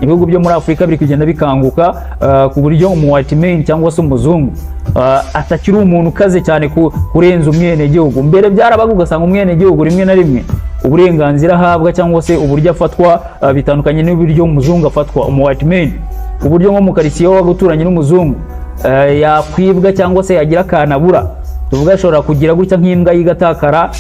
Ibihugu byo muri Afurika biri kugenda bikanguka ku buryo umu white man cyangwa se umuzungu atakiri umuntu ukaze cyane kurenza umwenegihugu. Mbere byarabaga ugasanga umwenegihugu rimwe na rimwe uburenganzira ahabwa cyangwa se uburyo afatwa bitandukanye n'uburyo umuzungu afatwa, umu white man, ku buryo nko mu karitsiye waba uturanye n'umuzungu yakwibwa cyangwa se yagira akantu abura, tuvuga ashobora kugira gutya nk'imbwa yigatakara,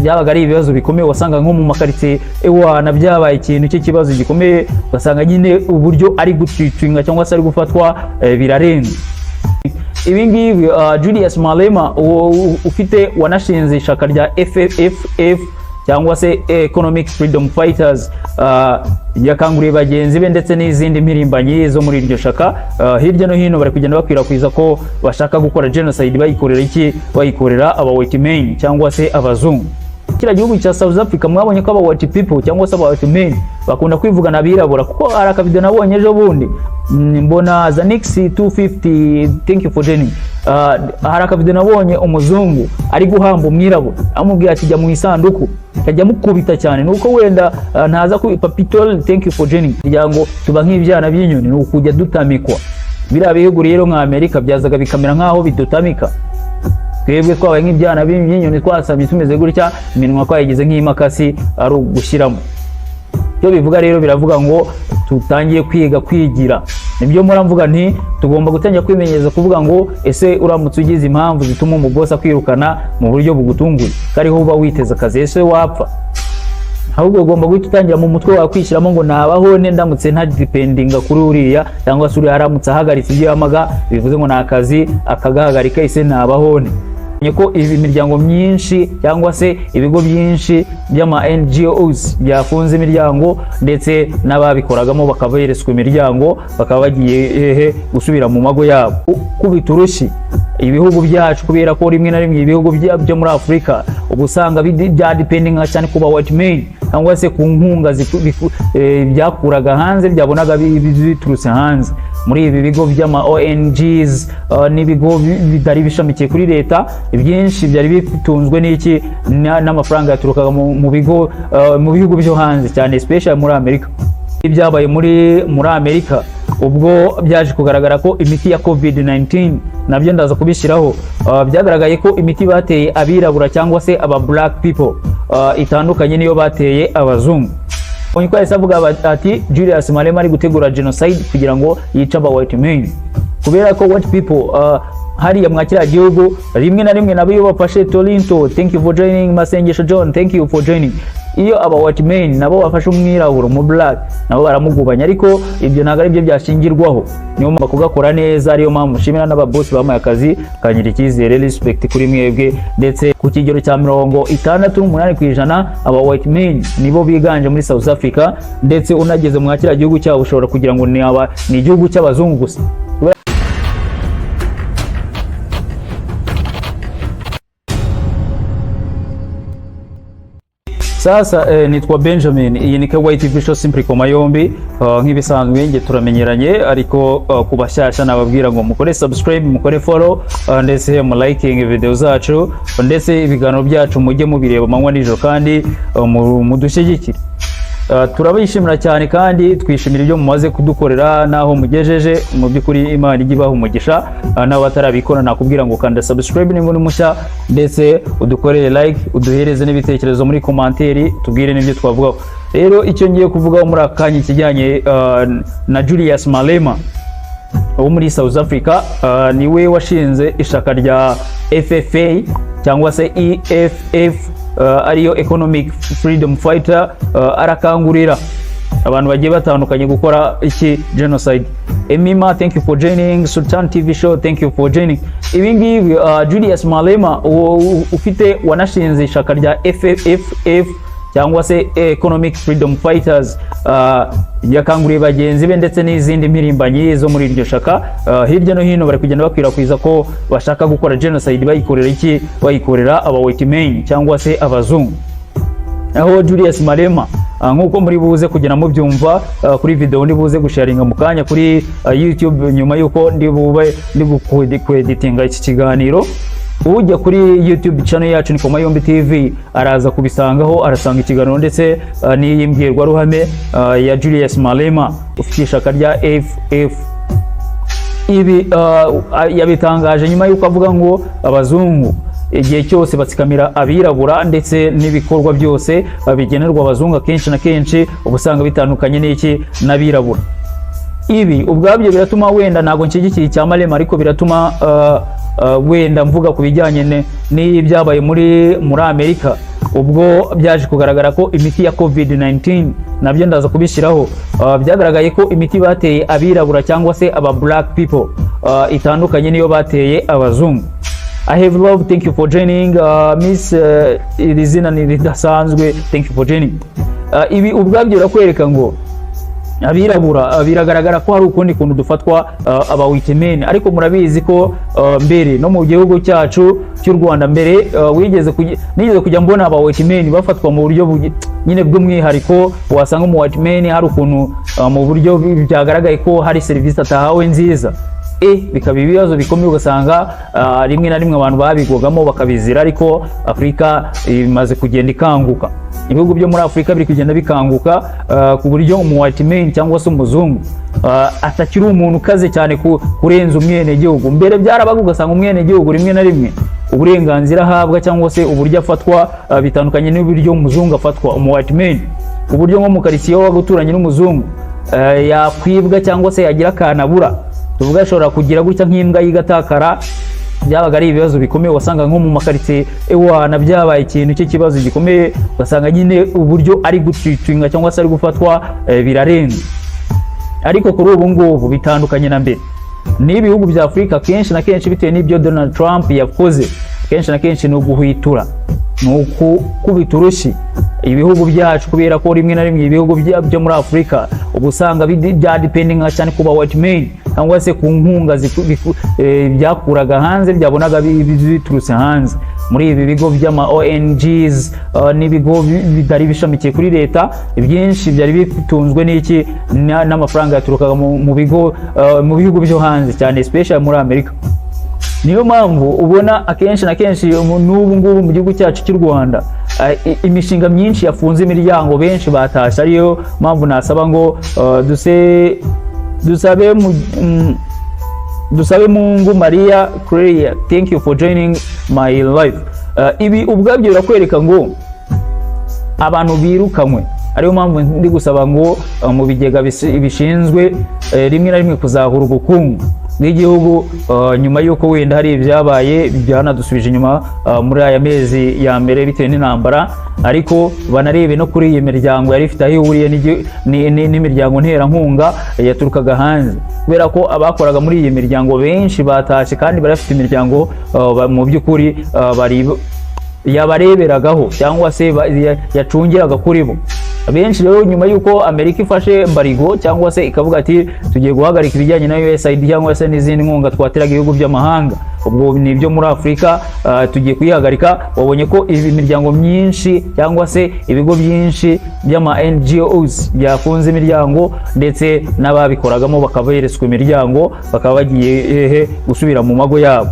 byabaga ari ibibazo bikomeye. Wasanga nko mu makaritsiye ewana byabaye ikintu cy'ikibazo gikomeye, ugasanga nyine uburyo ari gutwitwinga cyangwa se ari gufatwa birarenze. Ibi ngibi Julius Malema ufite wanashinze ishyaka rya FFF cyangwa se Economic Freedom Fighters yakanguriye bagenzi be ndetse n'izindi mpirimbanyi zo muri iryo shaka hirya no hino bari kugenda bakwirakwiza ko bashaka gukora genocide. Bayikorera iki? Bayikorera aba white men cyangwa se abazungu. Kiriya gihugu cya South Africa, mwabonye ko aba white people cyangwa se aba white men bakunda kwivugana abirabura, kuko hari akavideo nabonye ejo bundi, mbona Zanix 250, thank you for joining. Hari akavideo nabonye umuzungu ari guhamba umwirabura, amubwira ati: "Jya mu isanduku", akajya amukubita cyane. Nuko wenda ntaza ku Papitol, thank you for joining. Kugira ngo tuba nk'ibyana by'inyoni ni ukujya dutamikwa. Biriya bihugu rero nka Amerika byazaga bikamera nk'aho bidutamika. Twebwe twabaye nk'ibyana by'inyoni, twasamye tumeze gutya, iminwa twayigize nk'imakasi ari ugushyiramo. Icyo bivuga rero, biravuga ngo tutangiye kwiga kwigira. Nibyo mpora mvuga nti tugomba gutangira kwimenyereza kuvuga ngo: ese uramutse ugize impamvu zituma umubosi akwirukana mu buryo bugutunguye, kariho uba witeze akazi, ese wapfa? Ahubwo ugomba guhita utangira mu mutwe wawe kwishyiramo ngo: nabaho ne ndamutse ntadependinga kuri uriya, cyangwa se uriya aramutse ahagaritse ibyo yamaga, bivuze ngo ni akazi akagahagarika, ese nabaho ne? Ko ibi miryango myinshi cyangwa se ibigo byinshi by'ama NGOs byafunze imiryango, ndetse n'ababikoragamo bakaba beretswe imiryango, bakaba bagiye hehe? Gusubira mu mago yabo. Kubita urushyi ibihugu byacu, kubera ko rimwe na rimwe ibihugu byo muri Afurika uba usanga byadependinga cyane ku ba white men cyangwa se ku nkunga byakuraga hanze, byabonaga biturutse hanze muri ibi bigo by'ama ONGs n'ibigo bitari bishamikiye kuri leta. Byinshi byari bitunzwe n'iki? N'amafaranga yaturukaga mu bigo mu bihugu byo hanze cyane, especially muri Amerika. Ibyabaye muri Amerika ubwo byaje kugaragara ko imiti ya COVID-19, nabyo ndaza kubishyiraho, byagaragaye ko imiti bateye abirabura cyangwa se aba black people itandukanye niyo bateye abazungu. Onyiko yahise avuga ati Julius Malema ari gutegura genocide kugira ngo yice aba white men, kubera ko white people hariya mwa kiriya gihugu rimwe na rimwe nabo iyo bafashe. Torinto, thank you for joining. Masengesho John, thank you for joining. Iyo aba white men nabo bafashe umwirabura, mu black, nabo baramugubanya, ariko ibyo ntabwo ari byo byashingirwaho. Niyo mpamvu kugakora neza, ariyo mpamvu nshimira n'ababosi bampaye akazi kangira icyizere. Respect kuri mwebwe. Ndetse ku kigero cya 68% aba white men nibo biganje muri South Africa, ndetse unageze mwa kiriya gihugu cyabo ushobora kugira ngo ni igihugu cy'abazungu gusa. Sasa nitwa Benjamin, iyi ni KY TV Show, Simply Koma yombi. Nk'ibisanzwe nge turamenyeranye, ariko ku bashyashya nababwira ngo mukore subscribe, mukore follow, ndetse mu liking video zacu, ndetse ibiganiro byacu mujye mubireba amanywa nijoro, kandi mudushyigikire. Turabishimira cyane kandi twishimira ibyo mumaze kudukorera n'aho mugejeje. Mu by'ukuri Imana ijye ibaha umugisha. N'abatarabikora nakubwira ngo kanda subscribe niba uri mushya, ndetse udukorere like, uduhereze n'ibitekerezo muri commentaire, tubwire n'ibyo twavugaho. Rero icyo ngiye kuvugaho muri aka kanya, ikijyanye na Julius Malema wo muri South Africa, niwe washinze ishyaka rya FFA cyangwa se EFF, ariyo Economic Freedom Fighter. Arakangurira abantu bagiye batandukanye gukora iki? Genocide. Emima, thank you for joining. Sultan TV Show, thank you for joining. Ibi ngibi Julius Malema ufite wanashinze ishyaka rya FFF cyangwa se Economic Freedom Fighters yakanguriye bagenzi be ndetse n'izindi mpirimbanyi zo muri iryo shaka hirya no hino bari kugenda bakwirakwiza ko bashaka gukora genocide. Bayikorera iki? Bayikorera aba white men cyangwa se abazungu. Aho Julius Malema, nk'uko muri buze kugenda mubyumva kuri video ndi buze gusharinga mu kanya kuri YouTube nyuma y'uko ndi bube ndi kweditinga iki kiganiro. Ujya kuri YouTube channel yacu ni Koma Yombi TV, araza kubisangaho, arasanga ikiganiro ndetse n'iyi mbwirwaruhame ya Julius Malema ufite ishyaka rya FF. Ibi yabitangaje nyuma y'uko avuga ngo abazungu igihe cyose batsikamira abirabura, ndetse n'ibikorwa byose bigenerwa abazungu akenshi na kenshi uba usanga bitandukanye n'iki n'abirabura. Ibi ubwabyo biratuma wenda, ntabwo nshyigikiye icya Malema, ariko biratuma wenda mvuga ku bijyanye n'ibyabaye muri Amerika, ubwo byaje kugaragara ko imiti ya COVID-19, nabyo ndaza kubishyiraho, byagaragaye ko imiti bateye abirabura cyangwa se aba black people itandukanye niyo bateye abazungu. I have love, thank you for joining. Miss, iri zina ni ridasanzwe, thank you for joining. Ibi ubwabyo birakwereka ngo abirabura, biragaragara ko hari ukundi kuntu dufatwa, aba white men. Ariko murabizi ko mbere no mu gihugu cyacu cy'u Rwanda mbere, wigeze nigeze kujya mbona aba white men bafatwa mu buryo nyine bw'umwihariko. Wasanga mu white men hari ukuntu mu buryo byagaragaye ko hari serivisi atahawe nziza, bikaba ibibazo bikomeye, ugasanga rimwe na rimwe abantu babigwagamo bakabizira. Ariko Afurika imaze kugenda ikanguka, ibihugu byo muri Afurika biri kugenda bikanguka, ku buryo umu white man cyangwa se umuzungu atakiri umuntu ukaze cyane kurenza umwenegihugu. Mbere byarabaga, ugasanga umwenegihugu rimwe na rimwe uburenganzira ahabwa cyangwa se uburyo afatwa bitandukanye n'uburyo umuzungu afatwa, umu white man, ku buryo nko mu karitsiye waba uturanye n'umuzungu, yakwibwa cyangwa se yagira akantu abura, tuvuga ashobora kugira gutya nk'imbwa yigatakara, byabaga ari ibibazo bikomeye. Wasanga nko mu makaritsiye ewana byabaye ikintu cy'ikibazo gikomeye, ugasanga nyine uburyo ari gutwitwinga cyangwa se ari gufatwa birarenze. Ariko kuri ubu ngubu bitandukanye na mbere n'ibihugu bya Afurika kenshi na kenshi, bitewe n'ibyo Donald Trump yakoze, kenshi na kenshi ni uguhwitura, ni ukukubita urushyi ibihugu byacu, kubera ko rimwe na rimwe ibihugu byo muri Afurika uba usanga byadependinga cyane ku ba white men cyangwa se ku nkunga byakuraga hanze, byabonaga biturutse hanze muri ibi bigo by'ama ONGs n'ibigo bitari bishamikiye kuri leta. Ibyinshi byari bitunzwe n'iki? N'amafaranga yaturukaga mu bigo, mu bihugu byo hanze cyane, especially muri Amerika. Niyo mpamvu ubona akenshi na kenshi n'ubu ngubu mu gihugu cyacu cy'u Rwanda imishinga myinshi yafunze imiryango, benshi batashye. Ariyo mpamvu nasaba ngo duse dusabe mu, dusabe Mungu Maria Claire, thank you for joining my live. Ibi ubwabyo birakwereka ngo abantu birukanywe. Ariyo mpamvu ndi gusaba ngo mu bigega bishinzwe rimwe na rimwe kuzahura ubukungu bw'igihugu, nyuma y'uko wenda hari ibyabaye byanadusubije inyuma muri aya mezi ya mbere bitewe n'intambara, ariko banarebe no kuri iyi miryango yari ifite aho ihuriye n'imiryango nterankunga yaturukaga hanze, kubera ko abakoraga muri iyi miryango benshi batashye kandi bari bafite imiryango mu by'ukuri bari yabareberagaho cyangwa se yacungiraga kuri bo. Benshi rero, nyuma y'uko Amerika ifashe embargo cyangwa se ikavuga ati tugiye guhagarika ibijyanye na USAID cyangwa se n'izindi nkunga twateraga ibihugu by'amahanga, ubwo ni ibyo muri Afurika, tugiye kuyihagarika, wabonye ko imiryango myinshi cyangwa se ibigo byinshi by'ama NGOs byafunze imiryango, ndetse n'ababikoragamo bakaba beretswe imiryango, bakaba bagiye hehe? Gusubira mu mago yabo.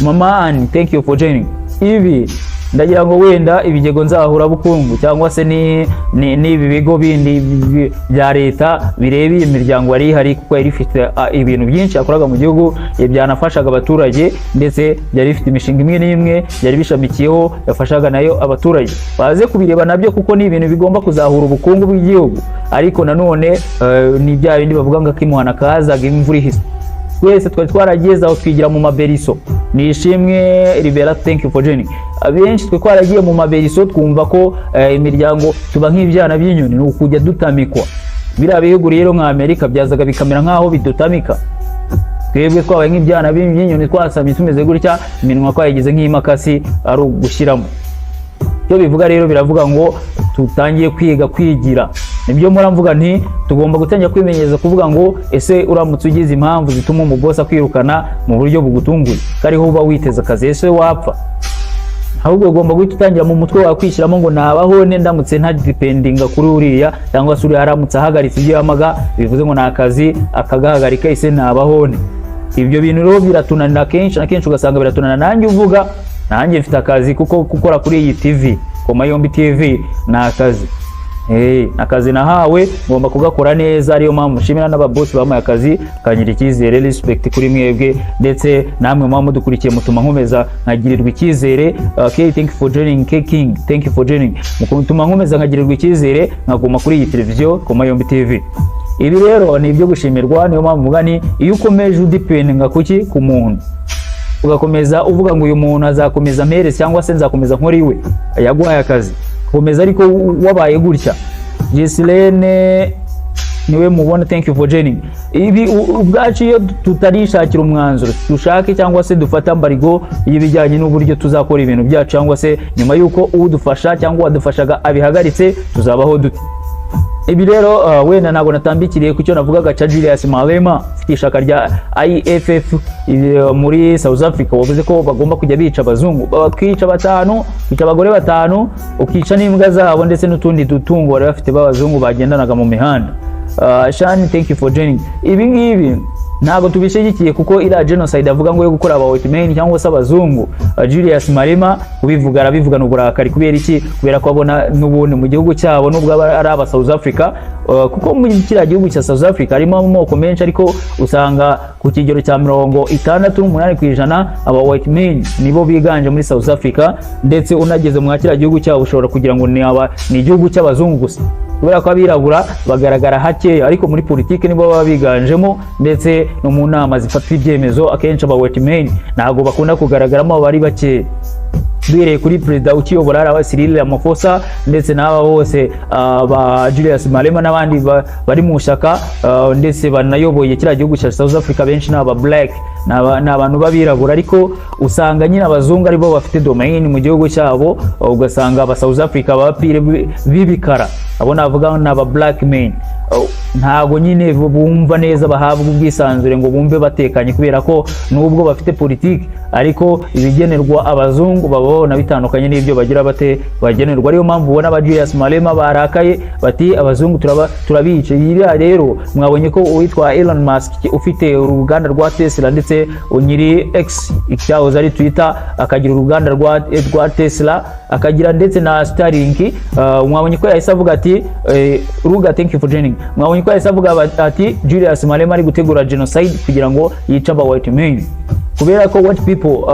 Mama Ann, thank you for joining. Ibi ndagira ngo wenda ibigego nzahurabukungu cyangwa se n'ibi bigo bindi bya leta bireba iyi miryango yari ihari, kuko yari ifite ibintu byinshi yakoraga mu gihugu, byanafashaga abaturage, ndetse byari bifite imishinga imwe n'imwe byari bishamikiyeho yafashaga nayo abaturage, baze kubireba nabyo, kuko ni ibintu bigomba kuzahura ubukungu bw'igihugu. Ariko nanone ni bya bindi bavuga ngo akimuhana kazaga imvura ihise. Twese twari twarageze aho twigira mu maberiso. Ni Ishimwe Libera, thank you for joining. Abenshi twe twaragiye mu maberiso, twumva ko imiryango tuba nk'ibyana by'inyoni, ni ukujya dutamikwa. Biriya bihugu rero nka Amerika byazaga bikamera nk'aho bidutamika. Twebwe twabaye nk'ibyana by'inyoni, twasamye tumeze gutya, iminwa twayigize nk'imakasi, ari ugushyiramo. Icyo bivuga rero, biravuga ngo tutangiye kwiga kwigira. Nibyo mpora mvuga nti tugomba gutangira kwimenyereza kuvuga ngo ese uramutse ugize impamvu zituma umubosi akwirukana mu buryo bugutunguye, kariho uba witeze akazi, ese wapfa? Ahubwo ugomba guhita utangira mu mutwe wawe kwishyiramo ngo nabaho ne ndamutse ntadependinga kuri uriya, cyangwa se uriya aramutse ahagaritse ibyo yamaga, bivuze ngo ni akazi akagahagarika, ese nabaho ne? Ibyo bintu rero biratunanira kenshi na kenshi, ugasanga biratunanira. Nanjye uvuga Nanjye mfite akazi, kuko gukora kuri iyi TV, Koma Yombi TV, ni akazi. Akazi nahawe ngomba kugakora neza. Ariyo mpamvu nshimira n'ababosi bampaye akazi, kangira icyizere. Respect kuri mwebwe, ndetse namwe muba mudukurikiye, mutuma nkomeza nkagirirwa icyizere. Okay, thank you for joining. K King, thank you for joining. Mutuma nkomeza nkagirirwa icyizere, nkaguma kuri iyi televiziyo Koma Yombi TV. Ibi rero ni ibyo gushimirwa. Niyo mpamvu mvuga ni iyo ukomeje udependinga kuki ku muntu, ugakomeza uvuga ngo uyu muntu azakomeza ampereze cyangwa se nzakomeza nkora iwe, yaguhaye akazi, komeza. Ariko wabaye gutya. Gisilene niwe mubona, thank you for joining. Ibi ubwacu iyo tutarishakira umwanzuro, dushake cyangwa se dufate embargo y'ibijyanye n'uburyo tuzakora ibintu byacu, cyangwa se nyuma y'uko udufasha cyangwa uwadufashaga abihagaritse, tuzabaho dute? Ibi rero wenda ntabwo natambikiriye ku cyo navugaga cya Julius Malema ufite ishyaka rya EFF muri South Africa, wavuze ko bagomba kujya bica abazungu, bakica batanu, ukica abagore batanu, ukica n'imbwa zabo ndetse n'utundi dutungo bari bafite b'abazungu bagendanaga mu mihanda. Shani, thank you for joining. Ibi ngibi ntabwo tubishyigikiye, kuko iriya genocide avuga ngo yo gukora aba white men cyangwa se abazungu, Julius Malema kubivuga arabivugana uburakari. Kubera iki? Kubera ko abona n'ubundi mu gihugu cyabo, nubwo aba ari aba South Africa, kuko muri kiriya gihugu cya South Africa harimo amoko menshi, ariko usanga ku kigero cya 68% aba white men nibo biganje muri South Africa. Ndetse unageze mu kiriya gihugu cyabo ushobora kugira ngo ni igihugu cy'abazungu gusa, kubera ko abirabura bagaragara hakeya, ariko muri politiki nibo baba biganjemo, ndetse no mu nama zifata ibyemezo akenshi aba white men ntabwo bakunda kugaragaramo, bari bakeya. Duhereye kuri perezida ukiyobora ari Cyril Ramaphosa, ndetse n'aba bose ba Julius Malema n'abandi bari mu shyaka, ndetse banayoboye kiriya gihugu cya South Africa, benshi ni aba black, ni abantu b'abirabura. Ariko usanga nyine abazungu aribo bafite domain mu gihugu cyabo, ugasanga aba South Africa bapire b'ibikara, abo navuga ni aba black men, ntabwo nyine bumva neza bahabwa ubwisanzure ngo bumve batekanye, kubera ko nubwo bafite politiki, ariko ibigenerwa abazungu baba babona bitandukanye n'ibyo bagira bate bagenerwa. Ariyo mpamvu ubona aba Julius Malema barakaye, bati abazungu turaba turabica. Iriya rero mwabonye ko uwitwa Elon Musk ufite uruganda rwa Tesla, ndetse nyiri X icyahoze ari Twitter, akagira uruganda rwa Tesla, akagira ndetse na Starlink, mwabonye ko yahise avuga ati Ruga, thank you for joining. Mwabonye ko yahise avuga ati Julius Malema ari gutegura genocide kugira ngo yice aba white men, kubera ko white people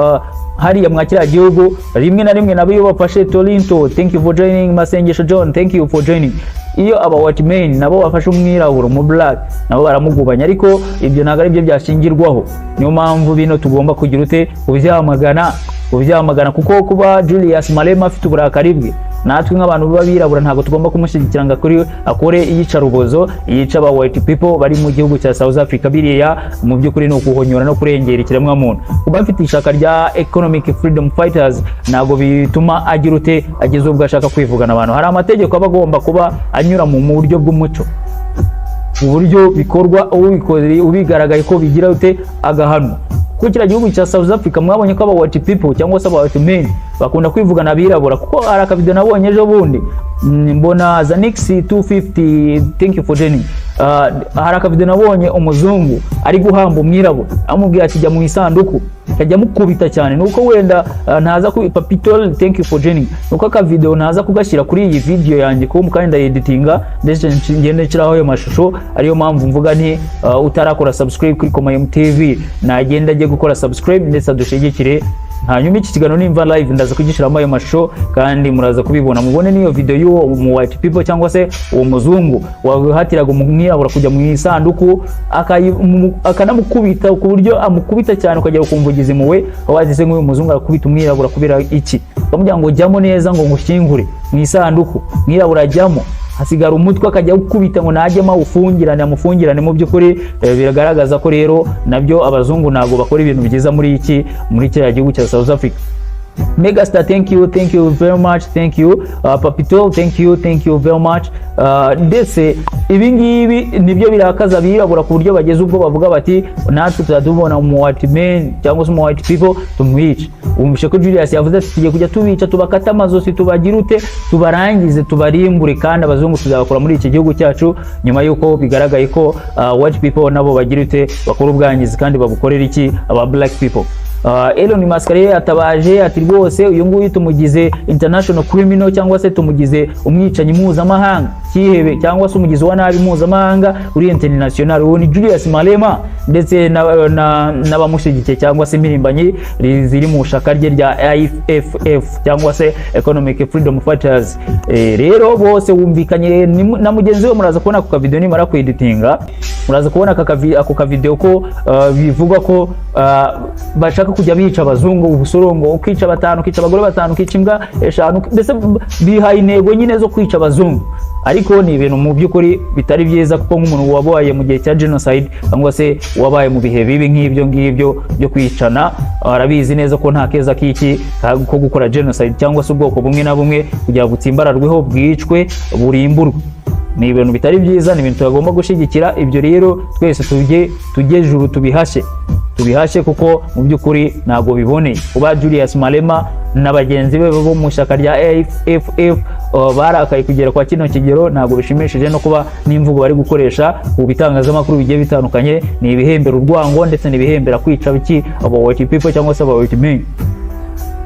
hariya mwa kiriya gihugu rimwe na rimwe nabo iyo bafashe. Torinto, thank you for joining. Masengesho John, thank you for joining. Iyo aba white men nabo bafashe umwirabura, mu black, nabo baramugubanya, ariko ibyo ntabwo ari byo byashingirwaho. Niyo mpamvu bino tugomba kugira ute? Kubyamagana, kubyamagana, kuko kuba Julius Malema afite uburakari bwe, natwe nk'abantu b'abirabura ntabwo tugomba kumushyigikira ngo akore iyicarubozo yica aba white people bari mu gihugu cya South Africa. Biriya mu by'ukuri ni ukuhonyora no kurengera ikiremwamuntu. Kuba afite ishyaka rya Economic Freedom Fighters ntabwo bituma agira ute, ageze ubwo ashaka kwivugana abantu. Hari amategeko aba agomba kuba anyura mu buryo bw'umuco, uburyo bikorwa, ubikoze ubigaragaye ko bigira ute, agahanwa. Kuko kiriya gihugu cya South Africa mwabonye ko aba white people cyangwa se aba white men bakunda kwivugana abirabura, kuko hari akavideo nabonye ejo bundi, mbona Zanix 250, thank you for joining. Hari akavideo nabonye umuzungu ari guhamba umwirabura, amubwira ati jya mu isanduku, akajya amukubita cyane. Nuko wenda ntaza ku Papitol, thank you for joining. Nuko aka video ntaza kugashyira kuri iyi video yanjye, kuko mukanya ndayeditinga ndetse ngende nshyiraho ayo mashusho. Ariyo mpamvu mvuga nti utarakora subscribe kuri Koma TV nagenda ajye gukora subscribe ndetse adushigikire. Hanyuma iki kiganiro nimva live ndaza kugishyiramo ayo mashusho, kandi muraza kubibona, mubone n'iyo video y'uwo mu white people cyangwa se uwo muzungu wahatiraga umwirabura kujya mu isanduku, akanamukubita ku buryo amukubita cyane ukagera ukumva ugize impuhwe, wazize nk'uyu muzungu arakubita umwirabura kubera iki? Bamubwira ngo jyamo neza ngo ngushyingure mu isanduku. Umwirabura ajyamo, hasigara umutwe, akajya gukubita ngo najyemo awufungirane, amufungirane. Mu by'ukuri biragaragaza ko rero nabyo abazungu ntabwo bakora ibintu byiza muri kiriya gihugu cya South Africa. Megastar, thank you, thank you very much, thank you. Papito, thank you, thank you very much. Ndetse ibi ngibi nibyo birakaza abirabura ku buryo bageze ubwo bavuga bati natwe tuzajya tubona umu white man cyangwa se umu white people tumwice. Wumvishe ko Julius yavuze ati tugiye kujya tubica, tubakate amazosi, tubagire ute, tubarangize, tubarimbure, kandi abazungu tuzabakora muri iki gihugu cyacu, nyuma y'uko bigaragaye ko white people nabo bagira ute, bakora ubwangizi kandi babukorera iki? Aba black people. Elon Musk rero yatabaje ati: "Rwose uyu nguyu tumugize international criminal, cyangwa se tumugize umwicanyi mpuzamahanga, kihebe, cyangwa se umugizi wa nabi mpuzamahanga uri international." Uwo ni Julius Malema ndetse n'abamushyigikiye cyangwa se impirimbanyi ziri mu shaka rye rya EFF cyangwa se Economic Freedom Fighters. Rero bose wumvikanye na mugenzi we. Muraza kubona ako kavideo nimara kweditinga, muraza kubona ako kavideo ko bivugwa ko bashaka kujya bica abazungu ubusorongo, ukica batanu, ukica abagore batanu, ukica imbwa eshanu, mbese bihaye intego nyine zo kwica abazungu. Ariko ni ibintu mu by'ukuri bitari byiza, kuko nk'umuntu wabaye mu gihe cya genocide cyangwa se wabaye mu bihe bibi nk'ibyo ngibyo byo kwicana, arabizi neza ko nta keza k'iki ko gukora genocide cyangwa se ubwoko bumwe na bumwe kugira ngo butsimbararweho, bwicwe, burimburwe. Ni ibintu bitari byiza, ni ibintu tutagomba gushyigikira. Ibyo rero twese tujye juru tubihashye, tubihashye, kuko mu by'ukuri ntabwo biboneye. Kuba Julius Malema na bagenzi be bo mu ishyaka rya EFF barakaye kugera kwa kino kigero ntabwo bishimishije, no kuba n'imvugo bari gukoresha ku bitangazamakuru bigiye bitandukanye ni ibihembera urwango ndetse n'ibihembera kwica iki aba white people cyangwa se aba white men.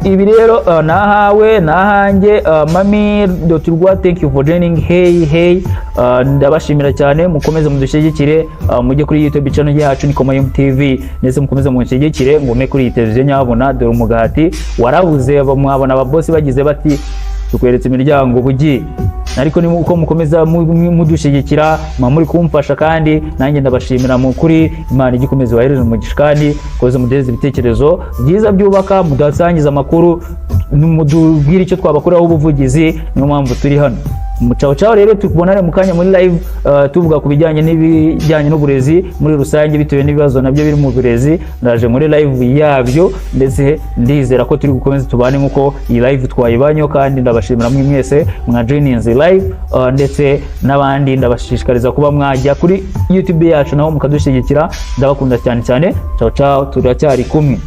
Ibi rero nahawe nahanjye mami rwa, thank you for joining. Hey hey, ndabashimira cyane. Mukomeze mudushyigikire, mujye kuri YouTube channel yacu ni Koma TV, ndetse mukomeze munshyigikire ngume kuri iyi televiziyo. Nyabona dore umugati warabuze, mwabona ababosi bagize bati: "Tukweretse imiryango bugi." Ariko ni uko mukomeza mudushyigikira, muba muri kumfasha, kandi nanjye ndabashimira mu kuri. Imana ijye ikomeza ibahereze umugisha, kandi mukomeze muduhereze ibitekerezo byiza byubaka, mudusangize amakuru, mudubwire icyo twabakoreraho ubuvugizi. Niyo mpamvu turi hano. Ciao ciao. Rero tubonane mu kanya muri live, tuvuga ku bijyanye n'ibijyanye n'uburezi muri rusange, bitewe n'ibibazo nabyo biri mu burezi. Ndaje muri live yabyo, ndetse ndizera ko turi gukomeza tubane nk'uko iyi live twayibanyeho. Kandi ndabashimira mwe mwese mwa joininze live, ndetse n'abandi ndabashishikariza kuba mwajya kuri YouTube yacu naho mukadushyigikira. Ndabakunda cyane cyane. Ciao ciao, turacyari kumwe.